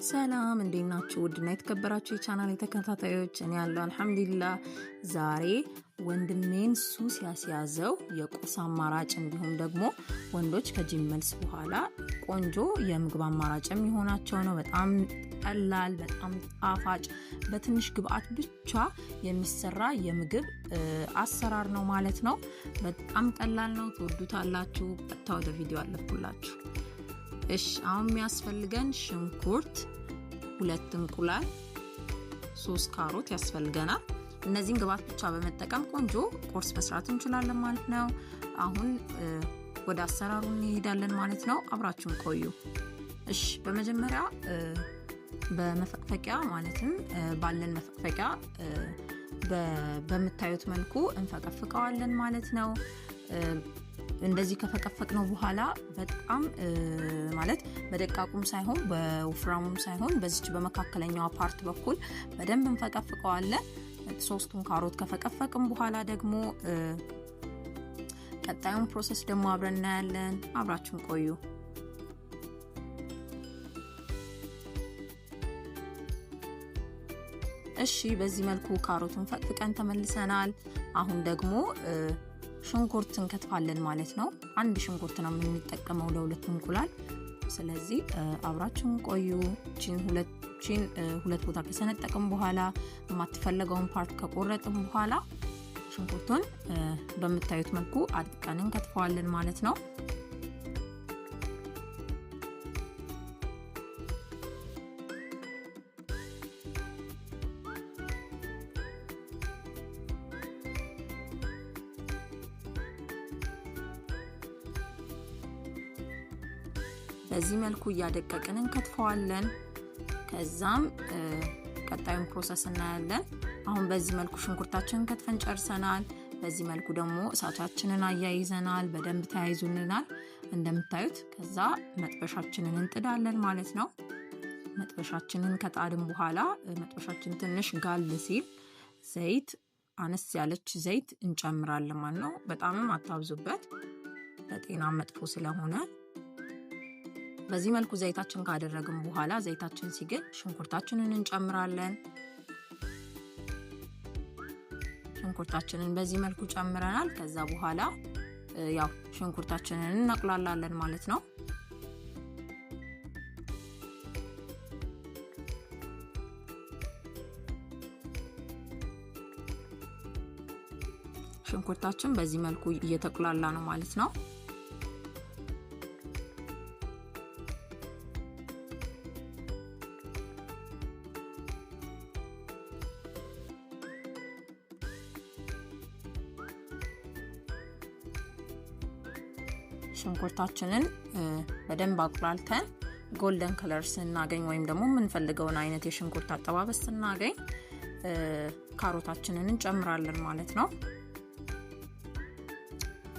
ሰላም እንዴት ናችሁ? ውድና የተከበራችሁ የቻናል ተከታታዮች፣ እኔ ያለው አልሐምዱሊላህ። ዛሬ ወንድሜን ሱስ ያስያዘው የቁርስ አማራጭ እንዲሁም ደግሞ ወንዶች ከጂም መልስ በኋላ ቆንጆ የምግብ አማራጭ የሚሆናቸው ነው። በጣም ቀላል፣ በጣም ጣፋጭ፣ በትንሽ ግብአት ብቻ የሚሰራ የምግብ አሰራር ነው ማለት ነው። በጣም ቀላል ነው፣ ትወዱታላችሁ። ቀጥታ ወደ ቪዲዮ አለፍኩላችሁ። እሺ፣ አሁን የሚያስፈልገን ሽንኩርት፣ 2 እንቁላል፣ 3 ካሮት ያስፈልገናል። እነዚህን ግብአት ብቻ በመጠቀም ቆንጆ ቁርስ መስራት እንችላለን ማለት ነው። አሁን ወደ አሰራሩ እንሄዳለን ማለት ነው። አብራችሁን ቆዩ። እሺ፣ በመጀመሪያ በመፈቅፈቂያ ማለትም ባለን መፈቅፈቂያ በምታዩት መልኩ እንፈቀፍቀዋለን ማለት ነው። እንደዚህ ከፈቀፈቅነው በኋላ በጣም ማለት በደቃቁም ሳይሆን በወፍራሙም ሳይሆን በዚች በመካከለኛው part በኩል በደንብ እንፈቀፍቀዋለን። 3ቱን ካሮት ከፈቀፈቅም በኋላ ደግሞ ቀጣዩን process ደግሞ አብረን እናያለን። አብራችሁን ቆዩ። እሺ፣ በዚህ መልኩ ካሮቱን ፈቅፍቀን ተመልሰናል። አሁን ደግሞ ሽንኩርት እንከትፋለን ማለት ነው። አንድ ሽንኩርት ነው የምንጠቀመው ለሁለት እንቁላል። ስለዚህ አብራችሁን ቆዩ። ቺን ሁለት ቦታ ከሰነጠቅም በኋላ የማትፈለገውን part ከቆረጥም በኋላ ሽንኩርቱን በምታዩት መልኩ አድቀን እንከትፈዋለን ማለት ነው። በዚህ መልኩ እያደቀቅን እንከትፈዋለን። ከዛም ቀጣዩን process እናያለን። አሁን በዚህ መልኩ ሽንኩርታችንን ከትፈን ጨርሰናል። በዚህ መልኩ ደግሞ እሳታችንን አያይዘናል። በደንብ ተያይዙልናል እንደምታዩት። ከዛ መጥበሻችንን እንጥዳለን ማለት ነው። መጥበሻችንን ከጣድን በኋላ መጥበሻችን ትንሽ ጋል ሲል ዘይት፣ አነስ ያለች ዘይት እንጨምራለን ማለት ነው። በጣምም አታብዙበት፣ ለጤና መጥፎ ስለሆነ። በዚህ መልኩ ዘይታችን ካደረግን በኋላ ዘይታችን ሲግል ሽንኩርታችንን እንጨምራለን። ሽንኩርታችንን በዚህ መልኩ ጨምረናል። ከዛ በኋላ ያው ሽንኩርታችንን እናቁላላለን ማለት ነው። ሽንኩርታችን በዚህ መልኩ እየተቁላላ ነው ማለት ነው። ሽንኩርታችንን በደንብ አቁላልተን golden color ስናገኝ ወይም ደግሞ የምንፈልገውን አይነት የሽንኩርት አጠባበስ ስናገኝ ካሮታችንን እንጨምራለን ማለት ነው።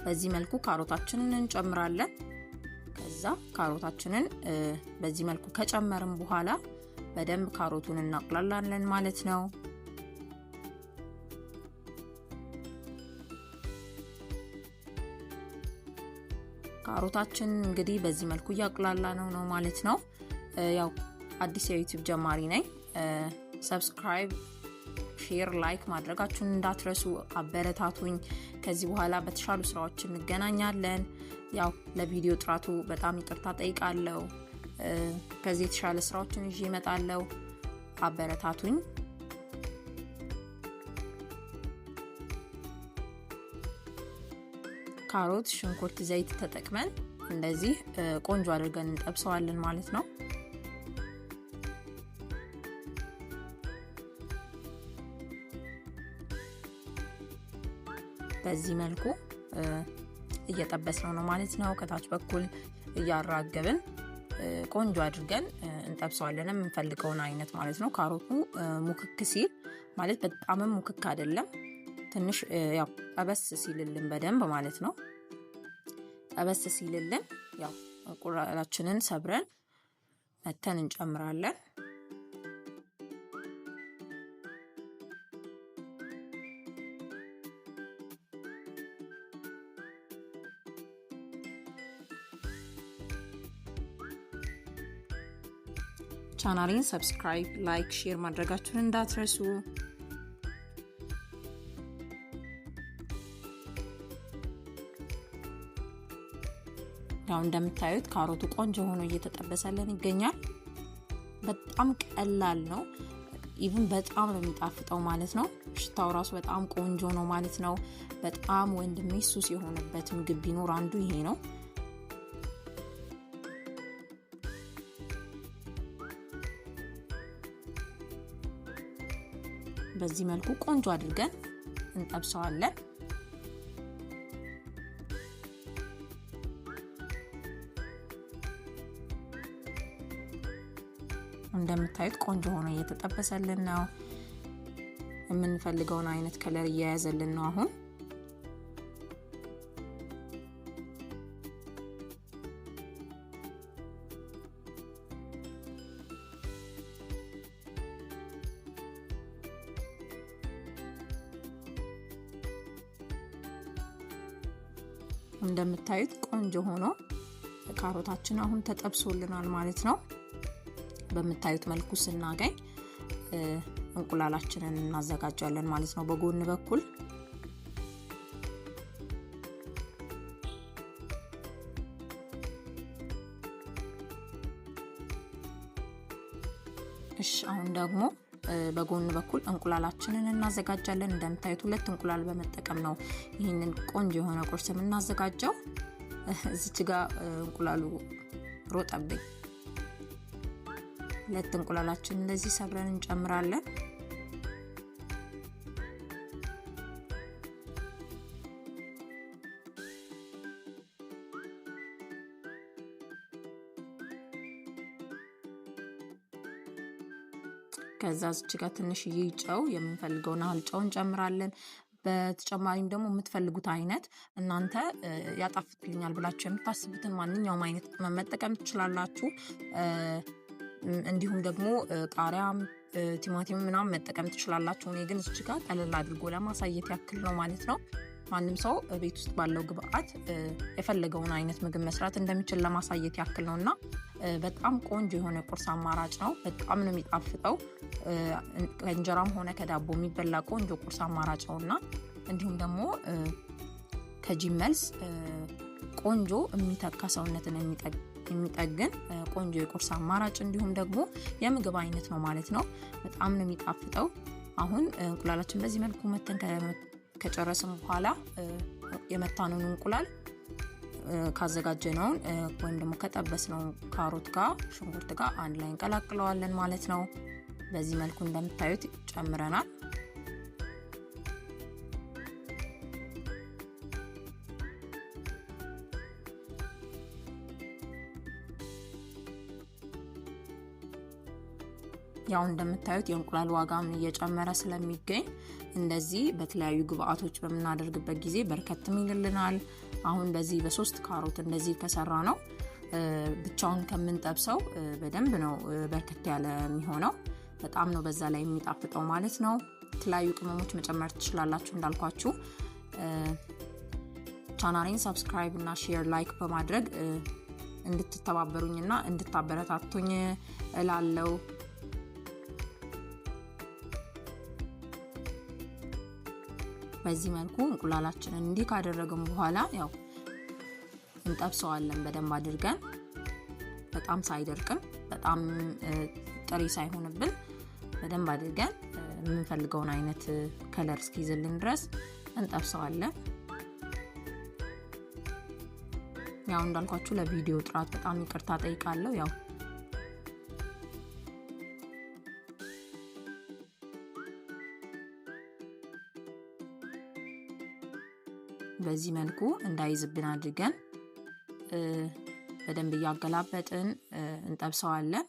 በዚህ መልኩ ካሮታችንን እንጨምራለን። ከዛ ካሮታችንን በዚህ መልኩ ከጨመርን በኋላ በደንብ ካሮቱን እናቁላላለን ማለት ነው። ካሮታችን እንግዲህ በዚህ መልኩ እያቁላላ ነው ማለት ነው። ያው አዲስ የዩቲዩብ ጀማሪ ነኝ። subscribe፣ share፣ like ማድረጋችሁን እንዳትረሱ፣ አበረታቱኝ። ከዚህ በኋላ በተሻሉ ስራዎች እንገናኛለን። ያው ለቪዲዮ ጥራቱ በጣም ይቅርታ ጠይቃለሁ። ከዚህ የተሻለ ስራዎችን ይዤ እመጣለሁ። አበረታቱኝ። ካሮት፣ ሽንኩርት፣ ዘይት ተጠቅመን እንደዚህ ቆንጆ አድርገን እንጠብሰዋለን ማለት ነው። በዚህ መልኩ እየጠበስነው ነው ማለት ነው። ከታች በኩል እያራገብን ቆንጆ አድርገን እንጠብሰዋለን የምንፈልገውን አይነት ማለት ነው። ካሮቱ ሙክክ ሲል ማለት በጣምም ሙክክ አይደለም፣ ትንሽ ያው ጠበስ ሲልልን በደንብ ማለት ነው። ጠበስ ሲልልን ያው እንቁላላችንን ሰብረን መተን እንጨምራለን። ቻናሌን subscribe፣ like፣ share ማድረጋችሁን እንዳትረሱ። ያው እንደምታዩት ካሮቱ ቆንጆ ሆኖ እየተጠበሰልን ይገኛል። በጣም ቀላል ነው። Even በጣም ነው የሚጣፍጠው ማለት ነው። ሽታው ራሱ በጣም ቆንጆ ነው ማለት ነው። በጣም ወንድሜ ሱስ የሆነበት ምግብ ቢኖር አንዱ ይሄ ነው። በዚህ መልኩ ቆንጆ አድርገን እንጠብሰዋለን። እንደምታዩት ቆንጆ ሆኖ እየተጠበሰልን ነው። የምንፈልገውን አይነት color እየያዘልን ነው አሁን። እንደምታዩት ቆንጆ ሆኖ ካሮታችን አሁን ተጠብሶልናል ማለት ነው። በምታዩት መልኩ ስናገኝ እንቁላላችንን እናዘጋጃለን ማለት ነው በጎን በኩል። እሺ አሁን ደግሞ በጎን በኩል እንቁላላችንን እናዘጋጃለን። እንደምታዩት ሁለት እንቁላል በመጠቀም ነው ይህንን ቆንጆ የሆነ ቁርስ የምናዘጋጀው። እዚች ጋር እንቁላሉ ሮጠብኝ። ሁለት እንቁላላችንን እንደዚህ ሰብረን እንጨምራለን። ከዛ እዚች ጋር ትንሽዬ ጨው የምንፈልገውን ያህል ጨው እንጨምራለን። በተጨማሪም ደግሞ የምትፈልጉት አይነት እናንተ ያጣፍጥልኛል ብላችሁ የምታስቡትን ማንኛውም አይነት ቅመም መጠቀም ትችላላችሁ። እንዲሁም ደግሞ ቃሪያም ቲማቲም ምናምን መጠቀም ትችላላችሁ። እኔ ግን እዚች ጋር ቀለል አድርጎ ለማሳየት ያክል ነው ማለት ነው። ማንም ሰው ቤት ውስጥ ባለው ግብአት የፈለገውን አይነት ምግብ መስራት እንደሚችል ለማሳየት ያክል ነውና በጣም ቆንጆ የሆነ ቁርስ አማራጭ ነው። በጣም ነው የሚጣፍጠው። ከእንጀራም ሆነ ከዳቦ የሚበላ ቆንጆ ቁርስ አማራጭ ነውና እንዲሁም ደግሞ ከጂም መልስ ቆንጆ የሚተካ ሰውነትን የሚጠግን ቆንጆ የቁርስ አማራጭ እንዲሁም ደግሞ የምግብ አይነት ነው ማለት ነው። በጣም ነው የሚጣፍጠው። አሁን እንቁላላችን በዚህ መልኩ መተን ከጨረስን በኋላ የመታነውን እንቁላል ካዘጋጀነውን ወይም ደግሞ ከጠበስነው ካሮት ጋር ሽንኩርት ጋር አንድ ላይ እንቀላቅለዋለን ማለት ነው። በዚህ መልኩ እንደምታዩት ጨምረናል። ያው እንደምታዩት የእንቁላል ዋጋም እየጨመረ ስለሚገኝ እንደዚህ በተለያዩ ግብአቶች በምናደርግበት ጊዜ በርከትም ይልልናል። አሁን በዚህ በሶስት ካሮት እንደዚህ ከሰራ ነው ብቻውን ከምንጠብሰው በደንብ ነው በርከት ያለ የሚሆነው። በጣም ነው በዛ ላይ የሚጣፍጠው ማለት ነው። የተለያዩ ቅመሞች መጨመር ትችላላችሁ እንዳልኳችሁ። ቻናሌን subscribe እና share like በማድረግ እንድትተባበሩኝና እንድታበረታቱኝ እላለሁ። በዚህ መልኩ እንቁላላችንን እንዲህ ካደረግን በኋላ ያው እንጠብሰዋለን በደንብ አድርገን፣ በጣም ሳይደርቅም በጣም ጥሬ ሳይሆንብን በደንብ አድርገን የምንፈልገውን አይነት color እስኪይዝልን ድረስ እንጠብሰዋለን። ያው እንዳልኳችሁ ለቪዲዮ ጥራት በጣም ይቅርታ ጠይቃለሁ። ያው በዚህ መልኩ እንዳይዝብን አድርገን በደንብ እያገላበጥን እንጠብሰዋለን።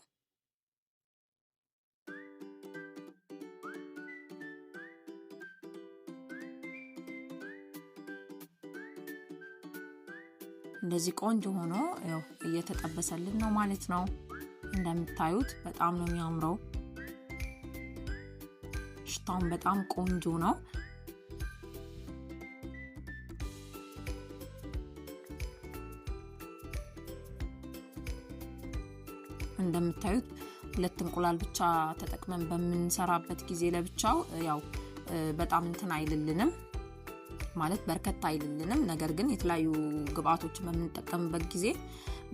እንደዚህ ቆንጆ ሆኖ ያው እየተጠበሰልን ነው ማለት ነው። እንደምታዩት በጣም ነው የሚያምረው። ሽታውም በጣም ቆንጆ ነው። እንደምታዩት ሁለት እንቁላል ብቻ ተጠቅመን በምንሰራበት ጊዜ ለብቻው ያው በጣም እንትን አይልልንም ማለት በርከት አይልልንም። ነገር ግን የተለያዩ ግብአቶችን በምንጠቀምበት ጊዜ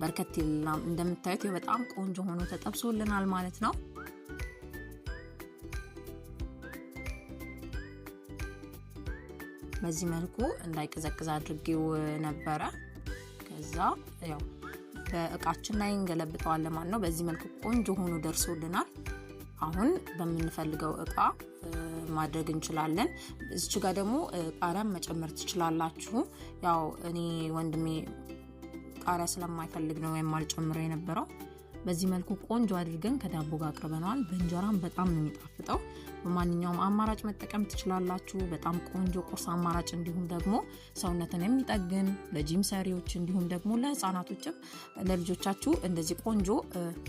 በርከት ይልናል። እንደምታዩት በጣም ቆንጆ ሆኖ ተጠብሶልናል ማለት ነው። በዚህ መልኩ እንዳይቀዘቅዝ አድርጌው ነበረ። ከዛ ያው በእቃችን ላይ እንገለብጠዋለን ማለት ነው። በዚህ መልኩ ቆንጆ ሆኖ ደርሶልናል። አሁን በምንፈልገው እቃ ማድረግ እንችላለን። እዚች ጋር ደግሞ ቃሪያም መጨመር ትችላላችሁ። ያው እኔ ወንድሜ ቃሪያ ስለማይፈልግ ነው የማልጨምረው የነበረው። በዚህ መልኩ ቆንጆ አድርገን ከዳቦ ጋር አቅርበነዋል። በእንጀራም በጣም ነው የሚጣፍጠው። በማንኛውም አማራጭ መጠቀም ትችላላችሁ። በጣም ቆንጆ ቁርስ አማራጭ እንዲሁም ደግሞ ሰውነትን የሚጠግን ለጂም ሰሪዎች እንዲሁም ደግሞ ለሕፃናቶችም ለልጆቻችሁ እንደዚህ ቆንጆ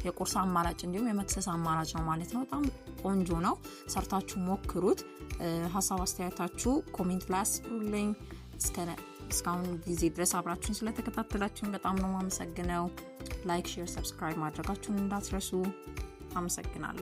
የቁርስ አማራጭ እንዲሁም የመክሰስ አማራጭ ነው ማለት ነው። በጣም ቆንጆ ነው። ሰርታችሁ ሞክሩት። ሀሳብ አስተያየታችሁ comment ላይ አስፍሩልኝ። እስካሁን ጊዜ ድረስ አብራችሁን ስለተከታተላችሁን በጣም ነው የማመሰግነው። Like፣ share፣ subscribe ማድረጋችሁን እንዳትረሱ። አመሰግናለሁ።